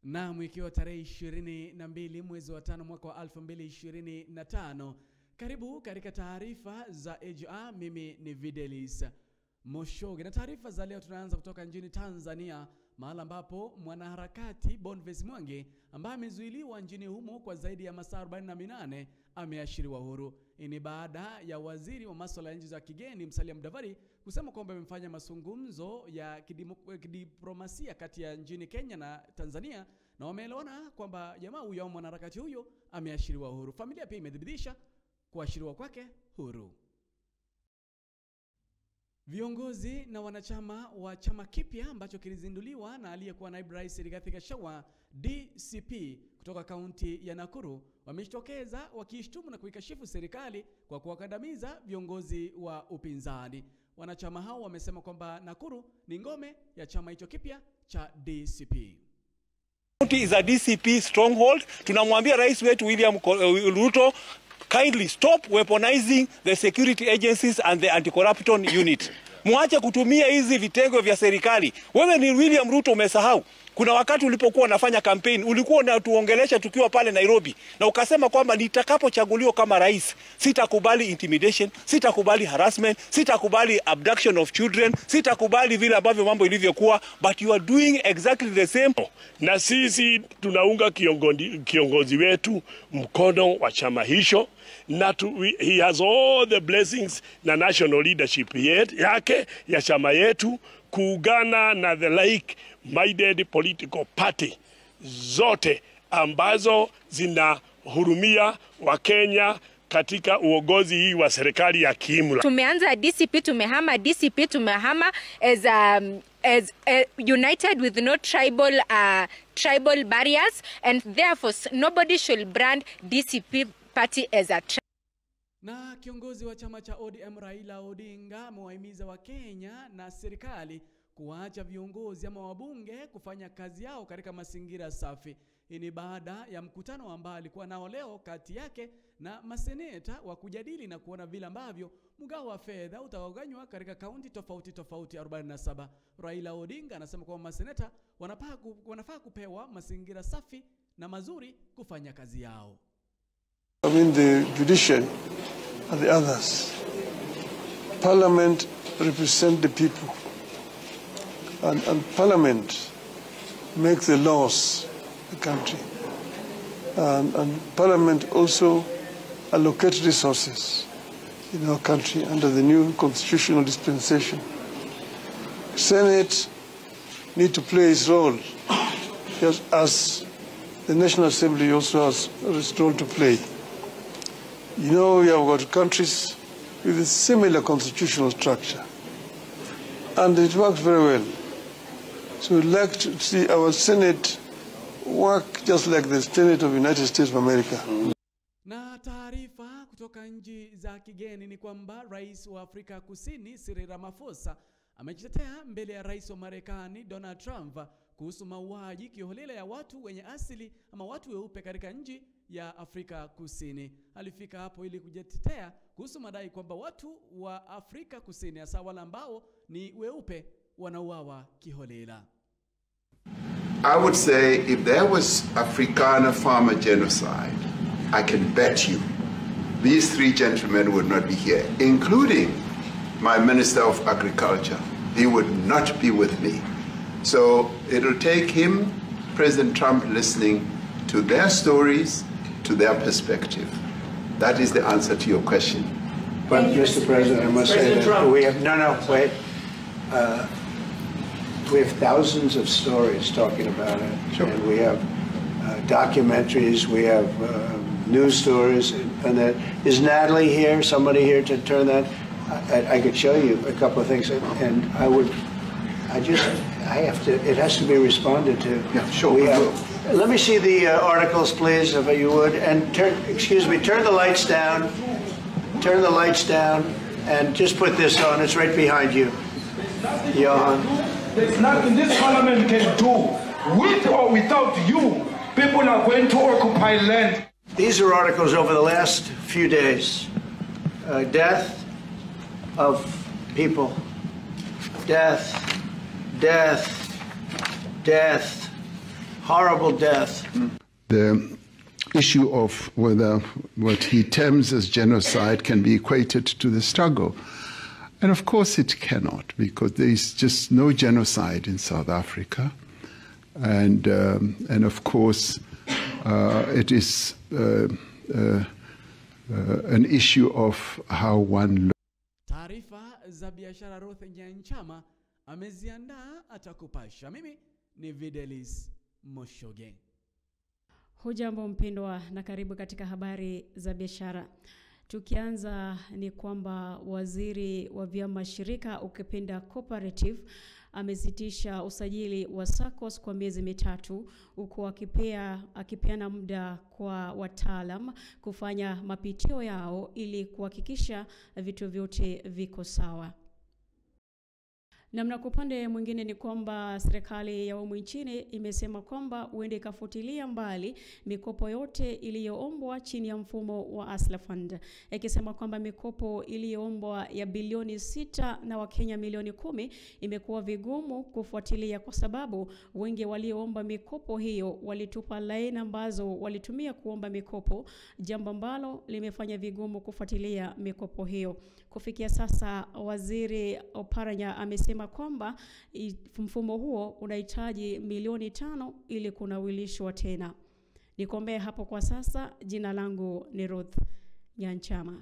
Naam, ikiwa tarehe 22 mwezi wa 5 mwaka wa 2025. Karibu katika taarifa za AGR, mimi ni Videlis Moshoge. Na taarifa za leo tunaanza kutoka nchini Tanzania, mahala ambapo mwanaharakati Boniface Mwangi ambaye amezuiliwa nchini humo kwa zaidi ya masaa 48 ameachiliwa huru. Ni baada ya waziri wa masuala ya nchi za kigeni Musalia Mudavadi kusema kwamba amefanya mazungumzo ya kidiplomasia kati ya nchini Kenya na Tanzania, na wameelewana kwamba jamaa huyo, mwanaharakati huyo, ameachiliwa huru. Familia pia imethibitisha kuachiliwa kwake huru. Viongozi na wanachama wa chama kipya ambacho kilizinduliwa na aliyekuwa naibu rais Rigathi Gachagua DCP kutoka kaunti ya Nakuru wamejitokeza wakiishtumu na kuikashifu serikali kwa kuwakandamiza viongozi wa upinzani. Wanachama hao wamesema kwamba Nakuru ni ngome ya chama hicho kipya cha DCP. Is a DCP stronghold. Tunamwambia rais wetu William Ruto, kindly stop weaponizing the security agencies and the anti-corruption unit. Muache kutumia hizi vitengo vya serikali. Wewe ni William Ruto, umesahau. Kuna wakati ulipokuwa unafanya campaign, ulikuwa unatuongelesha tukiwa pale Nairobi, na ukasema kwamba nitakapochaguliwa kama rais, sitakubali intimidation, sitakubali harassment, sitakubali abduction of children, sitakubali vile ambavyo mambo ilivyokuwa, but you are doing exactly the same. Na sisi tunaunga kiongozi wetu mkono wa chama hicho, na he has all the blessings na national leadership yake ya chama yetu kuungana na the like minded political party zote ambazo zinahurumia Wakenya katika uongozi hii wa serikali ya kiimla. Tumeanza DCP, tumehama DCP, tumehama as united with no tribal barriers, and therefore nobody should brand DCP party as a tribe. Na kiongozi wa chama cha ODM Raila Odinga amewahimiza Wakenya na serikali kuacha viongozi ama wabunge kufanya kazi yao katika mazingira safi. Hii ni baada ya mkutano ambao alikuwa nao leo kati yake na maseneta wa kujadili na kuona vile ambavyo mgao wa fedha utagawanywa katika kaunti tofauti tofauti 47. Raila Odinga anasema kwamba maseneta wanafaa kupewa mazingira safi na mazuri kufanya kazi yao. I mean the judiciary and the others. Parliament represent the people. And Parliament makes the laws in the country. And Parliament also allocates resources in our country under the new constitutional dispensation. Senate need to play its role, just as the National Assembly also has its role to play. You know, we have got countries with a similar constitutional structure, and it works very well. So we'd like to see our Senate work just like the Senate of the United States of America. Na taarifa kutoka nchi za kigeni ni kwamba rais wa Afrika Kusini Cyril Ramaphosa amejitetea mbele ya rais wa Marekani Donald Trump kuhusu mauaji kiholela ya watu wenye asili ama watu weupe katika nchi ya Afrika Kusini. Alifika hapo ili kujitetea kuhusu madai kwamba watu wa Afrika Kusini hasa wale ambao ni weupe wanauawa kiholela. I would say if there was Afrikaner farmer genocide, I can bet you these three gentlemen would not be here, including my Minister of Agriculture. He would not be with me. So it'll take him, President Trump, listening to their stories, to their perspective. That is the answer to your question. But Mr. President, I must say that we have, wait. We have thousands of stories talking about it. Sure. And we have documentaries, we have news stories, and that. Is Natalie here? Somebody here to turn that? I could show you a couple of things, and I would, I have to, it has to be responded to. Yeah, sure. We have, let me see the articles, please, if you would, and turn, excuse me, turn the lights down, turn the lights down, and just put this on. It's right behind you, Johan. There's nothing this parliament can do. With or without you, people are going to occupy land. These are articles over the last few days. Death of people. Death, death, death, horrible death. The issue of whether what he terms as genocide can be equated to the struggle. And of course it cannot, because there is just no genocide in South Africa. And of course, it is an issue of how one looks. Taarifa za biashara Ruth Nyanchama ameziandaa, atakupasha. Mimi ni Videlis Moshoge. Hujambo mpendwa na karibu katika habari za biashara. Tukianza ni kwamba waziri wa vyama shirika ukipenda cooperative amesitisha usajili wa SACCOS kwa miezi mitatu, huku akipeana muda kwa wataalam kufanya mapitio yao ili kuhakikisha vitu vyote viko sawa. Namna kwa upande mwingine ni kwamba serikali ya humu nchini imesema kwamba huenda ikafutilia mbali mikopo yote iliyoombwa chini ya mfumo wa Hustler Fund, ikisema kwamba mikopo iliyoombwa ya bilioni 6 na Wakenya milioni 10 imekuwa vigumu kufuatilia kwa sababu wengi walioomba mikopo hiyo walitupa laini ambazo walitumia kuomba mikopo, jambo ambalo limefanya vigumu kufuatilia mikopo hiyo. Kufikia sasa, Waziri Oparanya amesema kwamba mfumo huo unahitaji milioni 5 ili kunawilishwa tena. Nikombe hapo kwa sasa. Jina langu ni Ruth Nyanchama.